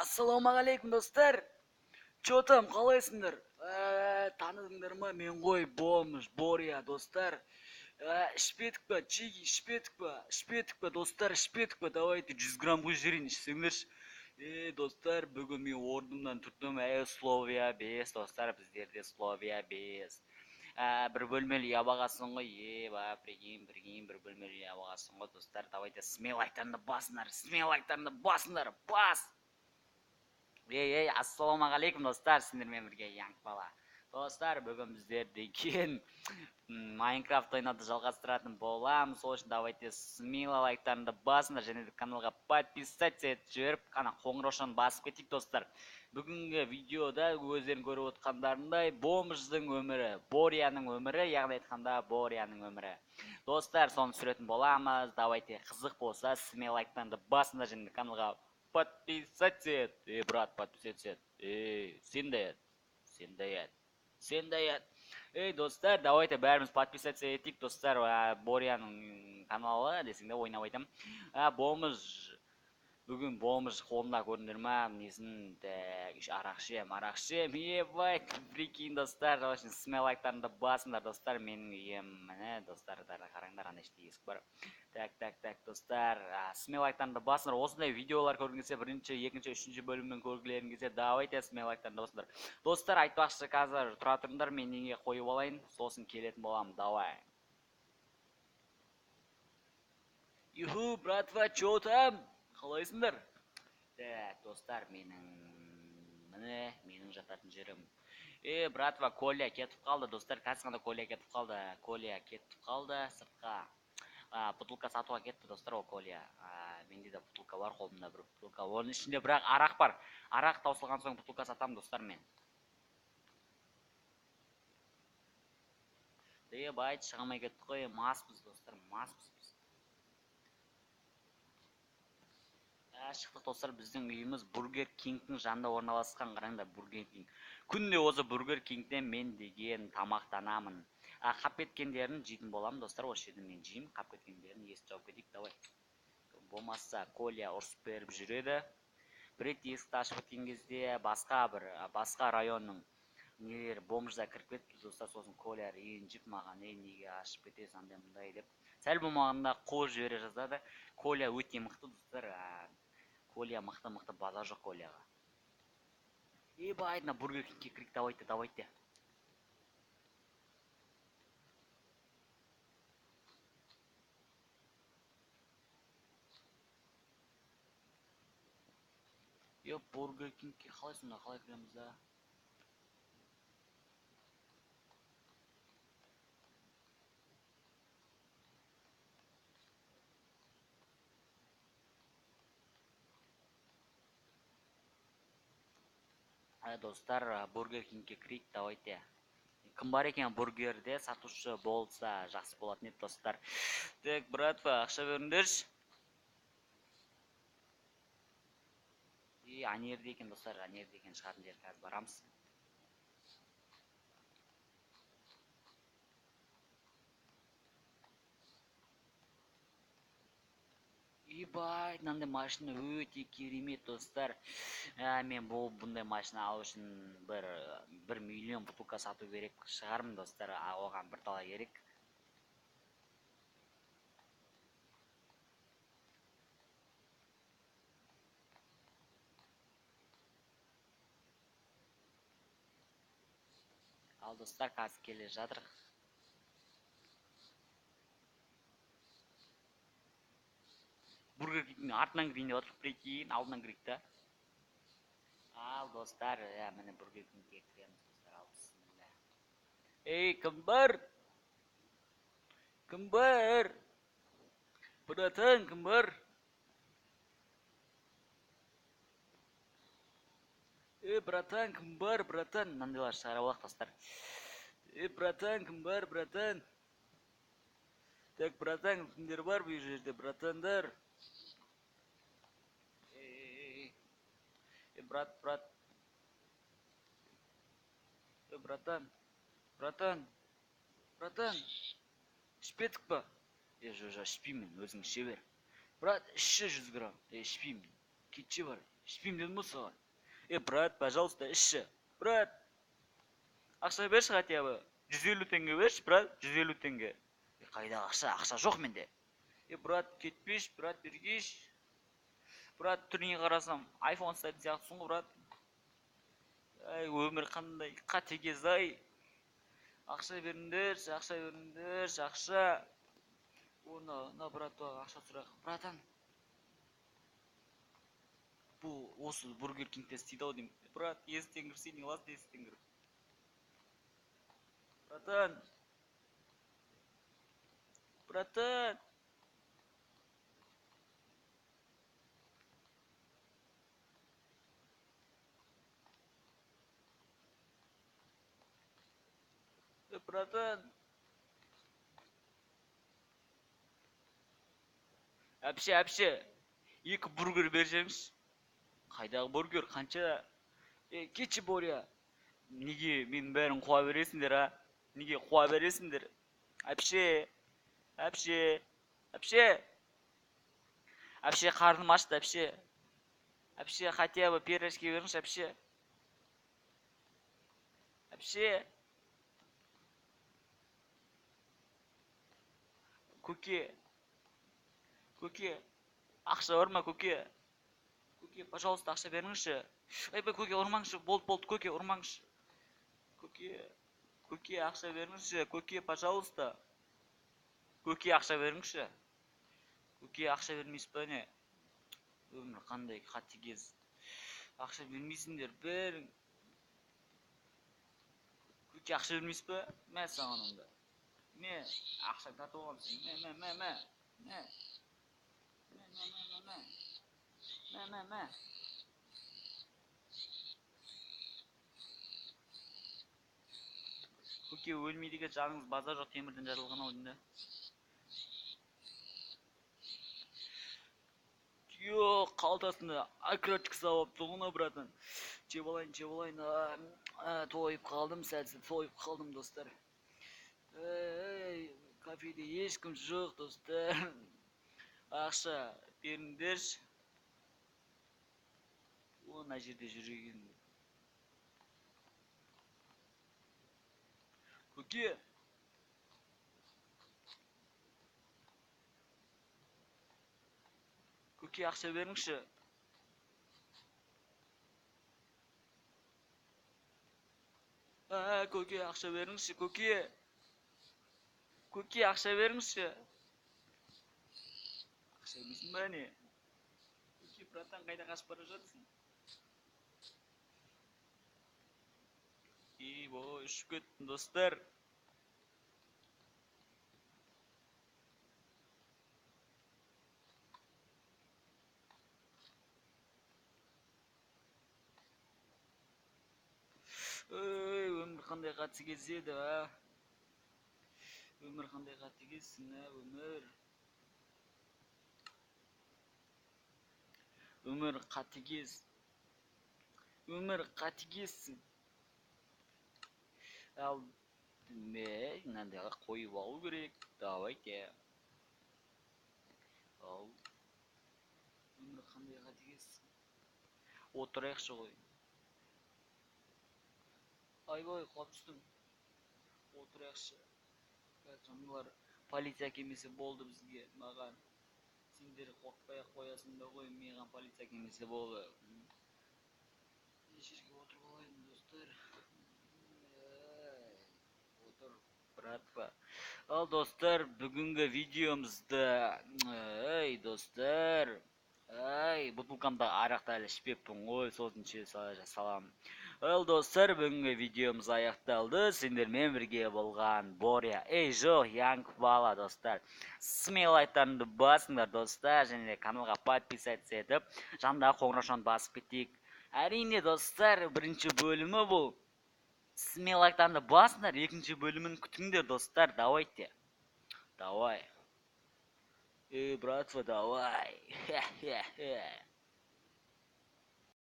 Ассалаумағалейкум, достар! Чё там, қалайсыңдар? Таныдыңдар ма? Мен ғой бомж Боря, достар. Ішпедік па, чиги, ішпедік па? Ішпедік па, достар, ішпедік па? Давайте 100 грамм құйып жіберейін, ішсеңдерші. Достар, бүгін мен орнымнан тұрдым. Условия 5, достар, біздерде условия 5. Бір бөлмелі үй алғансың ғой. Еба, прикинь, прикинь, бір бөлмелі үй алғансың ғой, достар. Давайте смело лайктарыңды басыңдар, смело лайктарыңды басыңдар, бас! Ей, ей, ассалаумағалейкум, достар, сендермен бірге Янг бала. Достар, бүгін біздер деген Майнкрафт ойнауды жалғастыратын боламыз. Сол үшін давайте смело лайктарыңды басыңдар және де каналға подписаться етіп жіберіп, қана қоңыраушаны басып кетейік, достар. Бүгінгі видеода өздерің көріп отқандарындай бомждың өмірі, Боряның өмірі, яғни айтқанда Боряның өмірі. Достар, соны түсіретін боламыз. Давайте қызық болса, смело лайктарыңды басыңдар және де каналға подписаться ет. Ей, брат, подписаться ет. Ей, сен де ет. Сен де ет. Сен де ет. Ей, достар, давайте бәріміз подписаться етейік, достар. Боряның каналы десең де ойнап айтам. Бомж бүгін бомж қолында көрдіңдер ма? Несін, так, арақ ішем, арақ ішем. Ебать, прикинь, достар, в общем, смело лайктарыңды басыңдар, достар. Менің үйім, міне, достар, қараңдар, ана іште есік бар. Так, так, так, достар, смело лайктарыңды басыңдар. Осындай видеолар көргің келсе, бірінші, екінші, үшінші бөлімін көргілерің келсе, давайте смело лайктарыңды басыңдар. Достар, айтпақшы, қазір тұра тұрыңдар, мен неге қойып алайын, сосын келетін боламын, давай. Юху, братва, чё там? Қалайсыңдар? Так, достар, міне, менің жататын жерім. Братва, Коля кетіп қалды, достар, қазір ғана Коля кетіп қалды. Коля кетіп қалды сыртқа. Бутылка сатуға кетті, достар, ол Коля. Менде де бутылка бар, қолымда бір бутылка. Оның ішінде бірақ арақ бар. Арақ таусылған соң бутылка сатамын, достар, мен. Байт, шыға алмай кеттік қой, маспыз, достар, маспыз біз. Шықтық, достар, біздің үйіміз Бургер Кингтің жанында орналасқан, қараңдар, Бургер Кинг. Күнде осы Бургер Кингтен мен деген тамақтанамын. Қап кеткендерін жейтін боламын, достар, осы жерден мен жеймін, қап кеткендерін есікті жауып кетейік, давай. Болмаса Коля ұрысып беріп жүреді. Бір рет есікті ашып кеткен кезде басқа районның нелері бомждар кіріп кетті, достар, сосын Коля ренжіп маған, ей, неге ашып кетесің, андай мындай деп. Сәл болмағанда қуып жібере жаздады. Коля өте мықты, достар. Коля мықты-мықты, базар жоқ Коляға. Ебать, мына Бургер Кингке кірейік, давайте, давайте. Е, Бургер Кингке қалай сонда, қалай кіреміз, а? Достар, Бургер Кингке кірейік, давайте. Кім бар екен бургерде сатушы болса жақсы болатын еді, достар. Так, братва, ақша беріңдерші. Ана жерде екен, достар, ана жерде екен шығатын жер, қазір барамыз. Ебать, мынандай машина өте керемет, достар. Мен бұндай машина алу үшін бір миллион бутылка сату керек шығармын, достар. Оған бір талай керек. Ал, достар, қазір келе жатырық. Бургер Кингтің артынан кірейін деп жатырық, прикинь, алдынан кірейік та. Ал, достар, міне Бургер Кингке кіреміз, достар, ал, бісміллә. Ей, кім бар? Кім бар? Братан, кім бар? Ей, братан, кім бар, братан? Мынандайлар шығарып алайық, достар. Ей, братан, кім бар, братан? Так, братан, кімдер бар бұл жерде, братандар? Эй, брат, брат. Эй, братан, братан, братан. Ішпедік па? Ей, жоқ, жоқ, ішпеймін, өзің іше бер. Брат, ішші 100 грамм. Ей, ішпеймін. Кетші бар, Ішпеймін дедім ғой саған. Е, брат, пожалуйста, ішші. Брат, ақша берші хотя бы. 150 теңге берші, брат, 150 теңге. Е, қайда ақша? Ақша жоқ менде. Е, брат, кетпеші, брат, бергеш. Брат, түріңе қарасам, iPhone ұстайтын сияқтысың ғой, брат. Әй, өмір қандай қатыгез ай. Ақша беріңдерші, ақша беріңдерші, ақша. Оны, мына братуға ақша сұрайық. Братан, бұл осы Бургер Кингте істейді ау деймін. Брат, есіктен кірсең, не қыласың есіктен кіріп? Братан, братан. Братан. Әпше, әпше. 2 бургер берсеңіз. Қайдағы бургер, қанша? Е, кетші, Боря. Неге менің бәрін қуа бересіңдер, а? Неге қуа бересіңдер? Әпше, әпше, әпше. Әпше, қарным ашты, әпше. Әпше, хотя бы пирожки беріңізші, әпше. Әпше. Көке. Көке. Ақша бар ма, көке? Көке, пожалуйста, ақша беріңізші. Ойбай, көке, ұрмаңызшы. Болды, болды, көке, ұрмаңызшы. Көке, көке, ақша беріңізші. Көке, пожалуйста. Көке, ақша беріңізші. Көке, ақша бермейсіз ба, не? Өмір қандай қатыгез. Ақша бермейсіңдер, бәрің. Көке, ақша бермейсіз ба? Мә саған онда. Мә, ақша тартып алғансың. Мә, мә, мә, мә. Мә. Мә, мә, мә, мә, мә. Мә, мә, мә. Көке, өлмейді екен, жаныңыз базар жоқ, темірден жаралған ау деймін да. Йо, қалтасында окорочка салып алыпты ғой мынау, братан. Жеп алайын, жеп алайын. Тойып қалдым, сәл-сәл тойып қалдым, достар. Эй, кафеде ешкім жоқ, достар. Ақша беріңдерші. О, мына жерде жүрген. Көке. Көке, ақша беріңізші. Ә, көке, ақша беріңізші, көке. Көке, ақша беріңізші. Ақша бермейсің ба, не? Көке, братан, қайда қашып бара жатсың? Ей, бой, ұшып кеттім, достар. Ей, өмір қандай қатыгез еді, а? Өмір қандай қатыгезсің, а, өмір? Өмір қатыгез. Өмір қатыгезсің. Ал, мә, мынандайға қойып алу керек. Давайте. Ал. Өмір қандай қатыгезсің. Отырайықшы ғой. Айбай, құлап түстім. Отырайықшы. Қазір мыналар полиция келмесе болды бізге, маған. Сендер қорықпай ақ қоясыңдар ғой, маған полиция келмесе болды. Мына жерге отырып алайын, достар. Отыр, братва. Ал, достар, бүгінгі видеомызды, ей, достар, ей, бутылкамда арақты әлі ішпеппін ғой, сосын іше саламын. Ал, достар, бүгінгі видеомыз аяқталды. Сендермен бірге болған Боря. Ей, жоқ, Янг бала, достар. Смело лайктарыңды басыңдар, достар, және де каналға подписаться етіп, жанындағы қоңыраушаны басып кетейік. Әрине, достар, бірінші бөлімі бұл. Смело лайктарыңды басыңдар, екінші бөлімін күтіңдер, достар. Давайте. Давай. Ей, братва, давай. Хе-хе-хе.